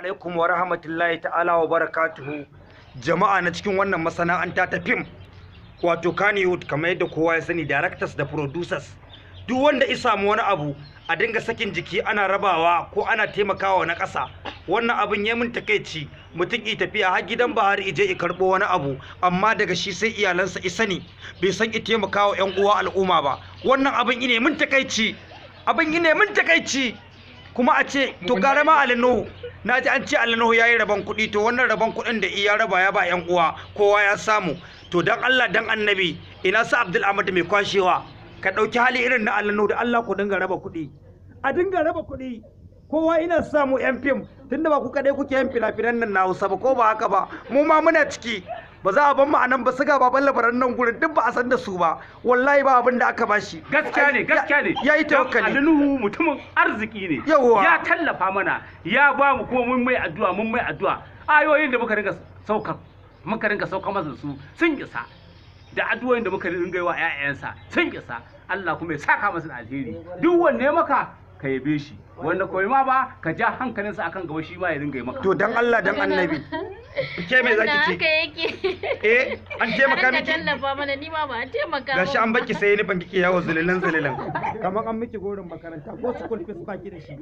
Alaikum wa rahmatullahi ta'ala wa barakatuhu. Jama'a na cikin wannan masana'anta ta fim, wato Kannywood, kamar yadda kowa ya sani, directors da producers, duk wanda ya samu wani abu a dinga sakin jiki ana rabawa ko ana taimakawa na ƙasa. Wannan abin ya min takeici. Mutum i tafiya har gidan Buhari ije i karɓo wani abu, amma daga shi sai iyalansa isa ne, bai san i taimakawa 'yan uwa al'umma ba. Wannan abin ine min takeici, abin ine min takeici. Kuma a ce to gara ma Ali Nuhu, na ji an ce Ali Nuhu ya yi rabon kuɗi. To wannan rabon kuɗin da iya raba ya ba 'yan uwa, kowa ya samu. To dan Allah dan Annabi, ina sa Abdul Ahmad mai kwashewa, ka ɗauki hali irin na Ali Nuhu da Allah, ku dinga raba kuɗi, a dinga raba kuɗi, kowa ina samu. Yan fim, tunda ba ku kaɗai kuke yan fina-finan nan na Hausa ba, ko ba haka ba? Mu ma muna ciki, ba za a ban mu a nan ba. Siga baban labaran nan gurin duk ba a san da su ba. Wallahi ba abin da aka bashi. Gaskiya ne, gaskiya ne. Ya yi tawakkali. Ali Nuhu mutumin arziki ne. Yawwa. Ya tallafa mana, ya ba mu, kuma mun mai addu'a, mun mai addu'a. Ayoyin da muka ringa sauka masa su sun isa, da addu'o'in da muka ringa yi wa ƴaƴansa sun isa. Allah kuma ya saka masa da alheri. Duk wanda ya maka, ka yabe shi, wanda koyi ma ba, ka ja hankalinsa akan gaba shi ma ya ringa yi maka. To dan Allah dan Annabi, ke me zaki Wannan ce? haka yake. Eh, an taimaka A rinka miki? tallafa mana, ni ma ba a taimaka Gashi min an ba. baki sai ni ban kike yawo zulilan zulilan kamar an miki gorin makaranta ko school fees baki da shi.